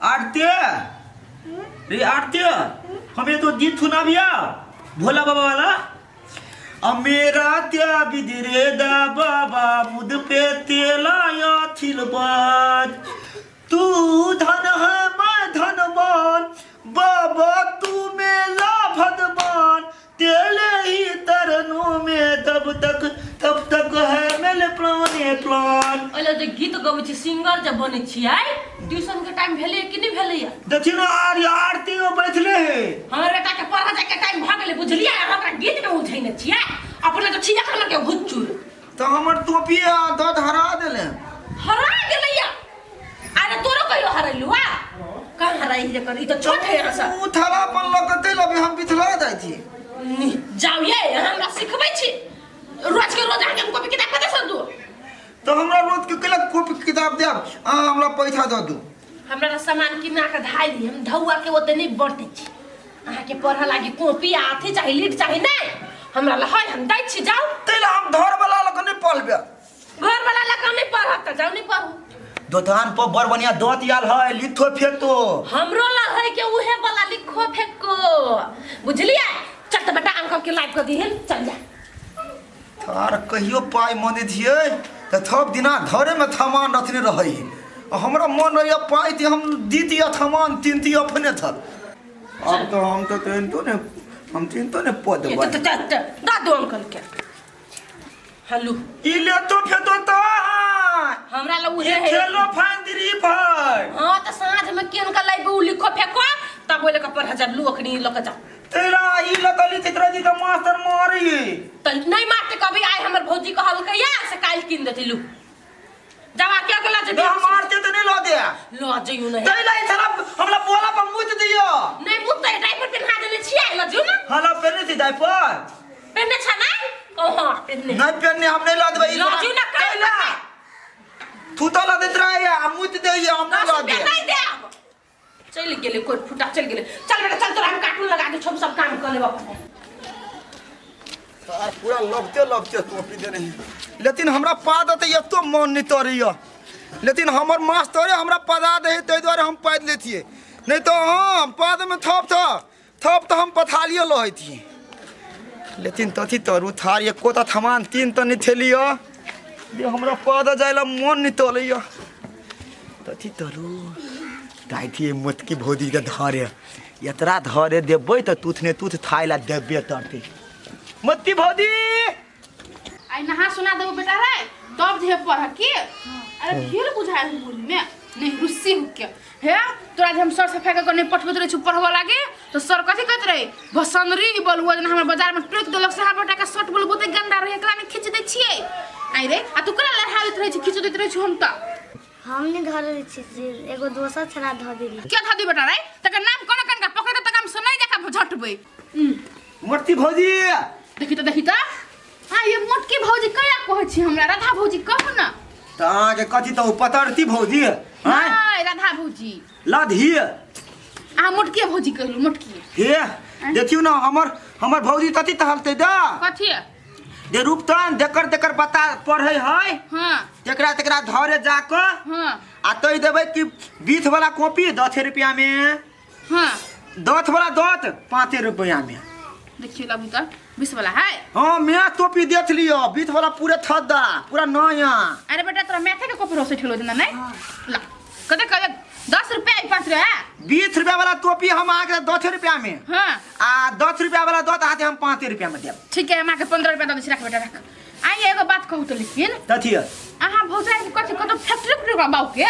आरती रे आरती हमें तो गीत सुनाबिया भोला बाबा वाला आ मेरा त्या बिदरे दा बाबा मुद पे तेला या थिलबाज तू धन है मैं धनवान बाबा तू मेला भगवान तेले ही तरनों में तब तक तब तक है मेरे प्राणे प्राण। ओहि लए जे गीत गबै छी, सिंगर जे बनै छियै, ट्यूशन के टाइम भेलैया कि नहि भेलैया? देखियो ना आर आरती में बैठले है। हमर बेटा के पढ़ऽ जाय के टाइम भऽ गेलै, बुझलियै? अहाँ ओकरा गीत में उलझैने छियै। अपने तऽ छी एखन के हुच्चुर। तो हमर टोपी आ दर्द हरा देले। हरा गेलैया? अरे तोरो कहियो हरैलु आ? कहाँ हराई जकर ई तऽ छोट है यहाँ से। उ थाला अपन लऽ के चलि अभी हम बिथला जाइ छी। नी, जाउ ये, अहाँ हमरा सिखबै छी। रोज के रोज अहाँके हम कॉपी किताब कतऽ से दू? तऽ हमरा रोज के कैला कॉपी किताब देब? अहाँ हमरा पैसा दऽ दू। हमरा तऽ सामान किना के धाइ दी, हम धौआ के ओते नहि बरतै छी। अहाँके पढ़ऽ लागी कॉपी आ अथी चाही, लीड चाही। नहि हमरा लग है, हम दै छी, जाउ। तै हम घर वाला लग नहि पढ़बै। घर वाला लग नहि पढ़ब तऽ जाउ, नहि पढ़ू। दोकान पर बड़ बढ़िया दत आयल है लिखो फेको। हमरो लग है के उहे वाला लिखो फेको, बुझलियै? चल तऽ बेटा, अंकल के लाइव कऽ दिहन, चल जा। थार कहियो पाइ मने छियै तऽ थप दिना घरेमे थमान रखने रहै। हमरा मन रहैए पाइ तऽ हम दीतियै थमान तीनती अपने थल। आब तऽ हम तऽ चिन्तो ने हम चिन्तो ने पद ये तऽ चल चल, दऽ दू अंकल के। हेलो। ई लेतो फेतो तो हमरा लग उहे ई है। खेलो फांदरी भाई। हाँ तऽ साँझ में केन के लाइब उ लिखो फेको, तब ओइ लके पढ़ जाब। लू, अखनी लके जाओ। तेरा ई लगली चित्रा जी के मास्टर मारी। तऽ नहीं मारते कभी। आइ हमर भौजी कहलकै या से काल्हि कीन देतै। लू जावा के अगला जे ना मारते तो नहीं लो दे। ल जइयो नहीं। तैला ई साला हमरा बोला पर मुत दियो। नहीं मुत, डायपर पेन्हा देने छियै, ल जियो ना। हाँ, पेन्ने छी डायपर। पेन्ने छ नै? कहाँ पेन्ने? नहीं पेन्ने, हम नहीं ला देबै। ल जियो ना काल्हि। तैला थूता ला देत रहे आ मुत दैया, हम नहीं 10 ला रुपया दे। नहीं देब। चलि गेलै कोइ फुटा, चलि गेलै। चल बेटा चल, तोरा हम कार्टून लगा दै छौ, हम सब काम कऽ लेब अपने। सार पूरा लबते लबते टोपी देने है, लेकिन हमरा पा देते एतो मन नहीं तोड़ैया, लेकिन हमर मास्टरे हमरा पदा दे ताहि दुआरे हम पादि लेतियै, नहीं तो हम पद में थप थप थप तऽ हम पथालियो लहतियै। लेकिन तथी तरू थार एको तऽ थमान तीन तऽ नहीं थेलियो जे हमरा पद जाय ला मन नहीं तोलैया। तथी तरू ताथी मोटकी भौजी के धरे एतरा धरे देबै तऽ तुथने तुथ थाय ला देबे करतै मोटकी भौजी। आई नहा सुना देबो बेटा रे, तब जे पढ़ की। अरे ढेर बुझाय हूँ बोली में नहीं रुस्सी हुक्के हे तोरा जे हम सर सफाई कर नहीं पठबैत रहे छु पढ़बऽ लागे तो सर कथी कहैत रहे भसंदरी बलुआ जेना हमर बाजार में टोकि देलक से बेटा के शर्ट बोल बहुते गंदा रहे, एकरा नहीं खींच दै छियै। आई रे, आ तू केना लड़हा दैत रहै छी, खींच दैत रहै छु हम तऽ? हम नहीं धरल छी से एगो दोसर छड़ा धऽ देली। क्या धऽ दी बेटा रे? तकर नाम कोना कनका पकड़ के तक हम सुनाई जाका झटबै। मोटकी भौजी। देखी तऽ, देखी तऽ। हाँ ये मोटकी भौजी कहिया कहै छी हमरा? राधा भौजी कहू ना। तऽ अहाँके कथी तऽ ओ पतरती भौजी आँय? नहि, राधा भौजी। लधी। अहाँ मोटकी भौजी कहलू, मोटकी। हे देखियौ ने, हमर हमर भौजी कथी तहलतै दा? कथी? जे रूपतन देकर देकर बता पढ़ै है। हाँ। तेकरा तेकरा धरे जाकऽ हाँ। आ कहि देबै कि 20 वाला कॉपी 10 रुपया में। हाँ। 10 वाला दत 5 रुपया में। देखियो लबू तऽ 20 वाला है। हाँ, मैं टोपी देख लियो, 20 वाला पूरे थद्दा पूरा नया। अरे बेटा, तोरा मैथे के कॉपी रोसे ठेलो जना नहीं ला कते कते 10 रुपया ई 5 रुपया। 20 रुपया वाला टोपी हम अहाँके 10 रुपया में। हाँ। आ 10 रुपया वाला दत अहाँके हम 5 रुपया में देब। ठीक है, हम अहाँके 15 रुपया दऽ दै छी। राख बेटा राख। आई एगो बात कहू तऽ, लेकिन कथी? अहाँ भौजाई के कथी कतौ फैक्ट्री उक्ट्री ओकरा बाबू के?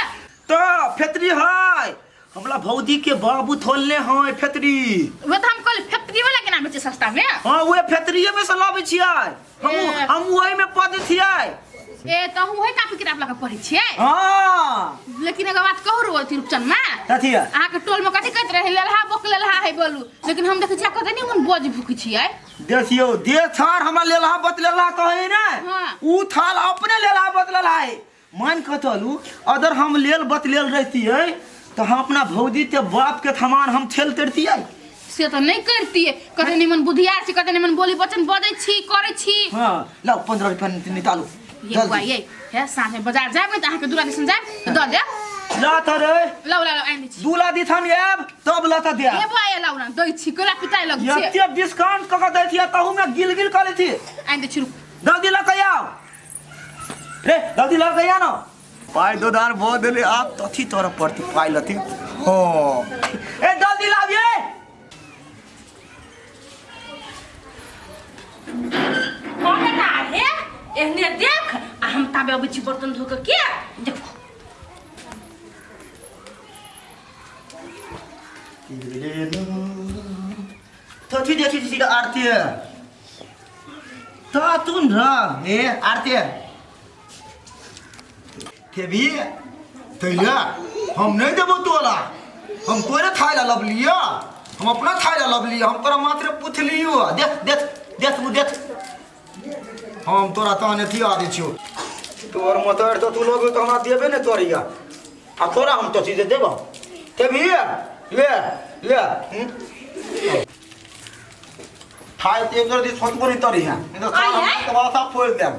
तो फैक्ट्री है, हमरा भौजी के बाबू थोलने है फैक्ट्री। वो तऽ हम कहली फैक्ट्री वाला केना बेचे सस्ता में। हाँ, उहे फैक्ट्रीये में से लाबै छियै हम। ए। हम वही में पद छियै। ए तऽ हम वही कापी किताब लऽ कऽ पढ़ै छियै। हाँ। लेकिन एगो बात कहू रो अथी रूपचन में? कथी है? अहाँके टोल में कथी कहैत रहे, लेलहा बोक लेलहा है बोलू, लेकिन हम देखै छियै कते नहीं मन बोज भूखै छियै। देखियौ दे थार हमरा लेलहा बतलेलहा कहै ने। हाँ। उ थाल अपने लेलहा बतलेलहा है। मान कऽ चलू, अगर हम लेल बतलेल रहतियै तऽ हम अपना भौजी के बाप के थमान हम ठेल करतियै? से तऽ नहि करतियै। कते निमन बुधियार छी, कते निमन बोली वचन बजै छी, करै छी। हाँ, लाउ 15 रुपया निकालू ये बुआ जल्दी। ये हे साँझ में बाजार जायब ने तऽ अहाँके दूरा दिसन जायब तऽ दऽ देब। लात रे। लाउ लाउ, आनि दै छी। दूला दिथन आएब तब लत दे। एबो आइ, लाउ ना, दै छी, कोला पिताइ लग छी। एते डिस्काउंट क के दै छियै, तहू में गिल गिल करै छी। आनि दै छी, रुक। जल्दी लऽ के आउ रे, जल्दी लऽ के आ न। पाइ दोदार भऽ देले, आब तथी तोरा पड़तै पाइ लथी। हँ, ए जल्दी लाबिए। हाँ बेटा, हे एहने देख, आ हम ताबे अबै छी बर्तन धो के। के देखो। तथी देखी छी आरती त तुन र। हे आरती, खेबी तैया? हम नहीं देबो तोरा। हम तोरे खाय ला लबलिया, हम अपना खाय ला लबलिया। हम तोरा मात्र पुछलियो। देख देख देख, उ देख, हम तोरा तहन अथी आ दै छियो। तोर मोतर तो तू लोग तो हमरा देबे नहीं तोरिया, आ तोरा हम तो चीज देबो। खेबी? ले ले। खाय ते एक दी सोचबो नहीं तोरी है, नहीं तो आइ है? तो बासा फोड़ देम।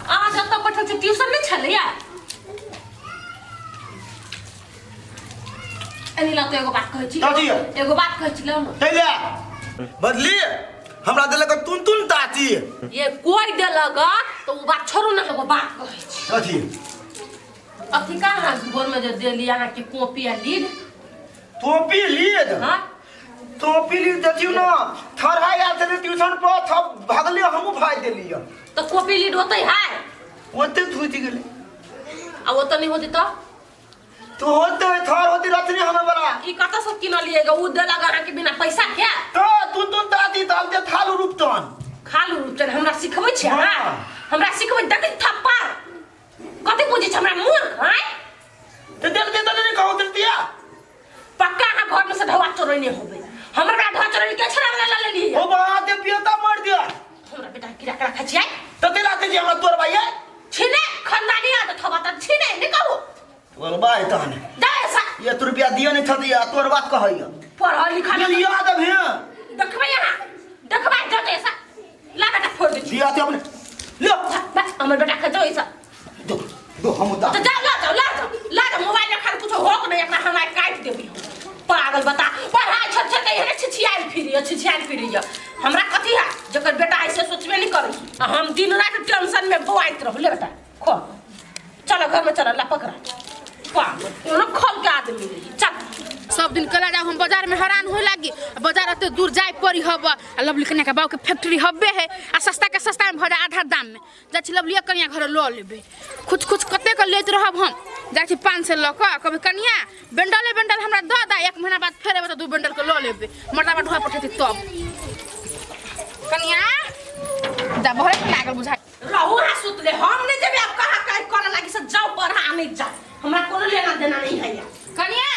अहाँ जतऽ बैठल छी ट्यूशन नहि छलैया? एनी लऽ तऽ एगो बात कहै छी। कथी? एगो बात कहै छी, लौ ने। तैले बदली हमरा देलक तुन तुन ताती। ये कोई देलक तऽ ओ बात छोड़ू ने, एगो बात कहै छी। कथी? अथी कहाँ घरमे जे देली अहाँके कॉपी आ लीड? टोपी लीड? हाँ। टोपी लीड देखियौ न, थरहा आयल छलै ट्यूशन पर, थप भागलियै, हमहूँ भागि देलियै। तऽ कॉपी लीड होतै है? ओते थूति गेलै। आ ओतऽ नहि होतै तऽ? तो होते थर होती रहती हमें बड़ा। ई कतऽ से किनलियै गे? उ देलक अहाँके बिना पैसा के? तो तुन तुन ताती ताल दे थालू रूपतन। खालू रूपचन हमरा सिखबै छै? अहाँ हाँ। हमरा सिखबै? देखै थप्पड़, कथी बुझै छै हमरा मूर्ख? आँय? तो देख दे तो नहीं कहू दिया। पक्का अहाँ घर में से ढवा चोरैने होबै। हमरा बेटा ढवा चोरैने के छड़ा वाला लेलियै? ओ बा दे पियता मर दिया। हमरा बेटा कीड़ा करा खाइ छियै। तो तेरा के जे हमरा तोर भाई है। छिने खानदानी आदत हवा त छिने नहीं कहू। तोर भाई तहन जा ऐसा। ये तू रुपया दिया नहीं था दिया, तोर बात कहैया। पढ़ल लिखल ये याद अब है। देखबै अहाँ, देखबै, जा ऐसा ला बेटा, फोड़ दे। दिया ते अपने लो। बस हमर बेटा खा जाओ ऐसा। दो दो हम उतार। तो जाओ, ला जाओ, ला जाओ, ला जाओ मोबाइल रखा कुछ होक नहीं, एकरा हम आइ काटि देबी हम। पागल बता पढ़ाई छोट छोट एहने छिछियाल फिरिय, छिछियाल फिरिय। हमरा कथी है जकर बेटा ऐसे सोचबे नहीं करी, आ हम दिन रात टेंशन में बौआइत रहू। ले बेटा खो, चलो घर में चलो, ला पकड़ा। पागल कोनो खल के आदमी नहीं, चल। सब दिन कला जाओ, हम बाजार में हैरान होए लागी। बाजार एते दूर जाए पड़ी हब, आ लवली कन्या के बाबू के फैक्ट्री हबे है, आ सस्ता के सस्ता में भऽ जाए आधा दाम में। जाइ छी लवली कन्या घर लऽ लेबै। खुच खुच कते के लैत रहब हम। जाइ छी 500 लऽ कऽ, कहबै कन्या बेंडले बेंडल हमरा दऽ दे, एक महीना बाद फेर एबै तऽ 2 बेंडल के लऽ लेबै। मर्दाबा ढोआ पठेतै तब। कन्या जा भरे लागल बुझाइ। रहू हाँ सुतले, हम नहीं जेबे। अब कहाँ काहे करे लागी से जाओ पढ़ा, नहीं जाओ, हमरा कोनो लेना देना नहीं है। कन्या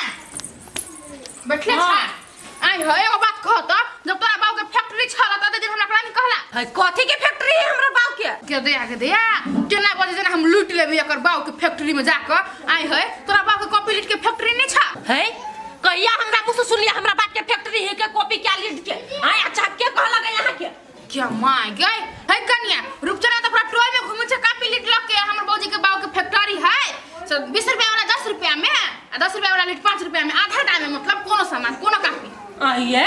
बैठले हाँ। छा? आइ है एगो बात कह त, जब तोरा बाबू के फैक्ट्री छल त दिन हमरा नहीं कहला? है कथी के फैक्ट्री है हमरा बाबू के? के दया के दया केना बजे जेना हम लूट लेबै एकर बाबू के फैक्ट्री में जाकर। आइ है तोरा बाबू के कॉपी लीड के फैक्ट्री नहीं छा? है कहिया हमरा मुँह से सुनलिए हमरा बाप के फैक्ट्री है के कॉपी क्या लीड के? आय अच्छा, के कहलक यहाँ के? क्या माय गए है कन्या, रूपचना तो पूरा टोल में घूमे छे कॉपी लीड लग के, हमर बाबूजी के बाबू के फैक्ट्री है। सब 20 रुपया वाला 10 रुपया में, आ 10 रुपया वाला लीड 5 रुपया में, आधा दाम में, मतलब कोनो सामान कोनो कॉपी। आइए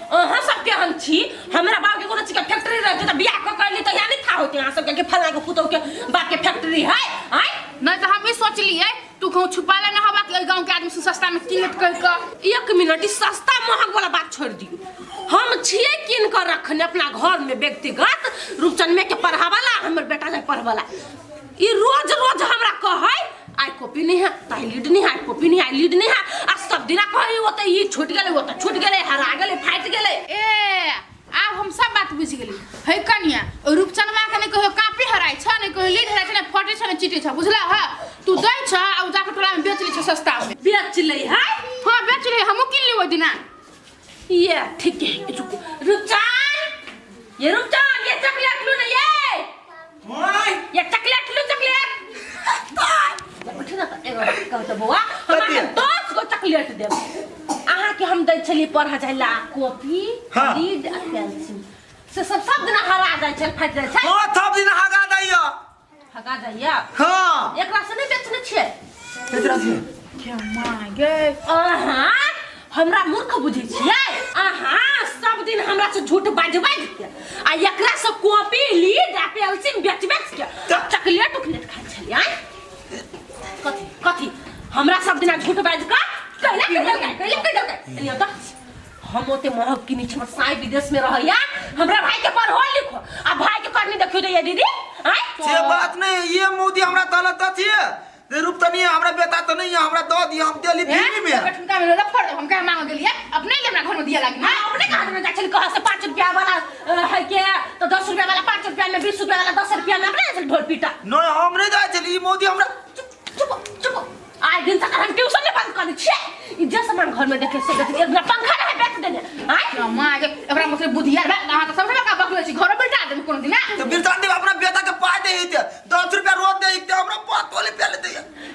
अहाँ सबके हम छी, हमरा बाप के कोनो चीज के फैक्ट्री रहते त बियाह क कैली त यहाँ नहीं था होते अहाँ सबके के फलां के पुतोह के बाप के फैक्ट्री है। आय नहीं तो हम ई सोचलिए तू कहूँ छुपा लेना हवा कि गांव के आदमी से सस्ता में कीन लेत कह के। एक मिनट, ई सस्ता महग वाला बात छोड़ दियो। हम छिए कीन कर रखने अपना घर में व्यक्तिगत रूपचंद में के पढ़ावाला, हमर बेटा जाए पढ़वाला। ई रोज रोज हमरा कहै आइ कॉपी नहीं है ताई लीड नहीं है, कॉपी नहीं है लीड नहीं है, आ सब दिना कहै ओ त ई छूट गेलै, ओ त छूट गेलै, हरा गेलै, फाटि गेलै। ए आब हम सब बात बुझि गेली। हे कन्या, रूपचनवा के नहीं कहियो कापी हराइ छ, नहीं कहियो लीड हराइ छ, नहीं फटे छ, नहीं चिटे छ, बुझला है? तू दै छ आ उ जाके टोला में बेच लै छ सस्ता में। बेच लै है? हां बेच लै, हमहूँ किन ली ओहि दिना। ये ठीक है, रुको रूपचंद, ये रूपचंद, ये चॉकलेट लू ना, ये ये चॉकलेट लू, चॉकलेट। उठ ना, एगो बात कहू तऽ बौआ, हम अहाँके 10 गो चॉकलेट देब। अहाँके हम दै छलियै पढ़ऽ जाइ ला कॉपी हाँ। लीड आ पेंसिल, से सब सब दिना हरा जाइ छै, फाटि जाइ छै। हाँ सब दिन हगा दैया। हगा जाइया? हाँ। एकरा से नहि बेचने छियै? एकरा से। के माँ गे। अहाँ हमरा मूर्ख बुझै छियै? अहाँ सब दिन हमरा से झूठ बाजि बाजि के आ एकरा से कॉपी लीड आ पेंसिल बेच बेच के चॉकलेट उकलेट खाइ छलियै आँय? कथी कथी हमरा सब दिना झूठ बाजि कऽ कैला कहि देलकै, कैला कहि देलकै। एलियै तऽ हम ओते महग किनै छी, हमर साई विदेश में रहैया, हमरा भाई के पढ़ो लिखो आ भाई के करनी देखियो दैया दीदी आँय? से बात नहीं, ये मोदी हमरा तलत थिए ते रूप तनी हमरा बेटा त नहीं है, हमरा दऽ दिअ, हम देली फ्री में। ओकरा ठुनका में लफड़ दो, हम काहे मांग गेलियै अपने ले हमरा घर में दिया लागी ना। हाँ, अपने कहाँ में जाइ छली कहाँ से 5 रुपया वाला है के तो 10 रुपया वाला 5 रुपया में 20 रुपया वाला 10 रुपया में अपने जाइ छली ढोल पीटा। नहीं, हम नहीं जाइ छली, ई मोदी हमरा चुप चुप चुप। आइ दिन तक हम ट्यूशन नहीं बंद कर दै छियै, ई जे सामान घर में देखे से देखे, एक पंखा रहे बेच देने आइ। माँ के एकरा मतलब बुधियार बा, अहाँ त सबसे बड़का बकले छी, घरो बिलटा देब कोनो दिन। त बिलटा देब, अपना बेटा के पाइ दे हिते 10 रुपया रोज दे हिते, हमरा पाँच तोले पे ले दे।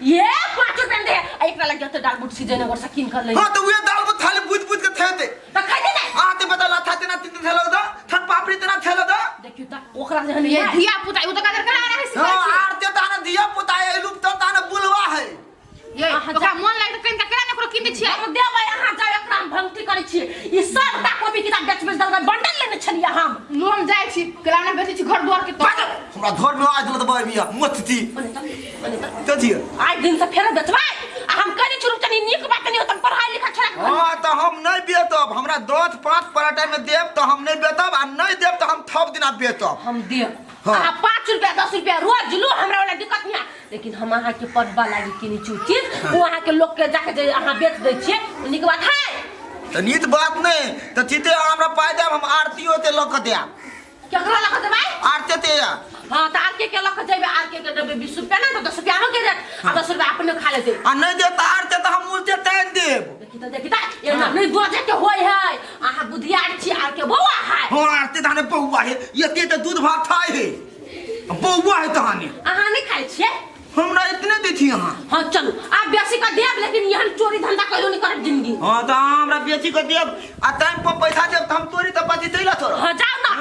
ये 5 रुपया दे आ एकरा लग जाते दाल बूट सीजन अगर से किन कर ले। हां त उहे दाल बूट थाली बुझ बुझ के थे दे। त खाइ दे ने। आ ते बता लाथा तेना तीन थेलो द, थन पापड़ी तेना थेलो द। देखियो त ओकरा जहन ये धिया पुता उ त काजर करा रहे छी। हां आर ते ताना धिया पुता ए लूप त ताना बुलवा है। ये ओकरा मन लागे त कनिका केना ने ओकरो किन दै छियै। हम देबै, अहाँ जाउ, एकरा हम भंगती करै छियै। ई सबटा कॉपी किताब बेच बेच देलकै, बंडल लेने छलियै हम। लो हम जाइ छी, केला ने बेचै छी घर द्वार के तो। हमरा घर में आज मतलब बिया मत थी। ओने त थिए। आइ दिन से फेर बेचबै आ हम कहै छी रुपचनी नीक बात नहीं होत, पढ़ाई लिखा छोड़ा के। हां त हम नहीं बेचब, हमरा 10 5 पराठा में देब त हम नहीं बेचब, आ नहीं देब त हम थप दिना बेचब। हम देब। हाँ। अहाँ 5 रुपया 10 रुपया रोज लू, हमरा वाला दिक्कत नहीं है, लेकिन हम अहाँ के पढ़बा लागी किनी छी चीज, वो अहाँ के लोग के जाके जे अहाँ बेच दै छियै, ओ नीक बात है। त नीक बात नहीं त थीते हमरा पाइ देब, हम आरती होते ल के देब। केकरा ल के देबै? आरती ते। हां त आरती के ल के जेबै, आरती के देबै 20 रुपया ना त 10 रुपया अहाँ के देत, आ 10 रुपया अपने खा लेतै। आ नहीं देत त आरती त हम उल्टे टाइम देब। देखी त देखी त एना नहीं बजे के होय है, अहाँ बुधियार छी, आर के बौआ है। हां आरती त ने बौआ है, एते त दूध भात खाय है, बौआ है तहाने। अहाँ नहीं खाइ छियै? हमरा इतने देथी अहाँ। हां चलू आप बेसी के देब, लेकिन एहन चोरी धंधा कहियो नहीं करब जिंदगी। हां त अहाँ हमरा बेची के देब आ टाइम पर पैसा देब त हम तोरी त पति दैला तोरा। हां जाउ ना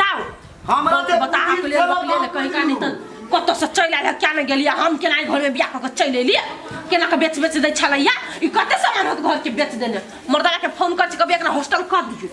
जाउ। हमरा ते बता के लेल बकले ने कहीं का नहीं त कतौ से चलि आयल है, क्या नहीं गेलियै हम, केना घर में बियाह कऽ के चलि एलियै, केना के बेच बेच दै छलैया, ई कते सामान होत घर के बेच देने। मर्दाना के फोन कर छी कभी एकरा हॉस्टल कर दियौ।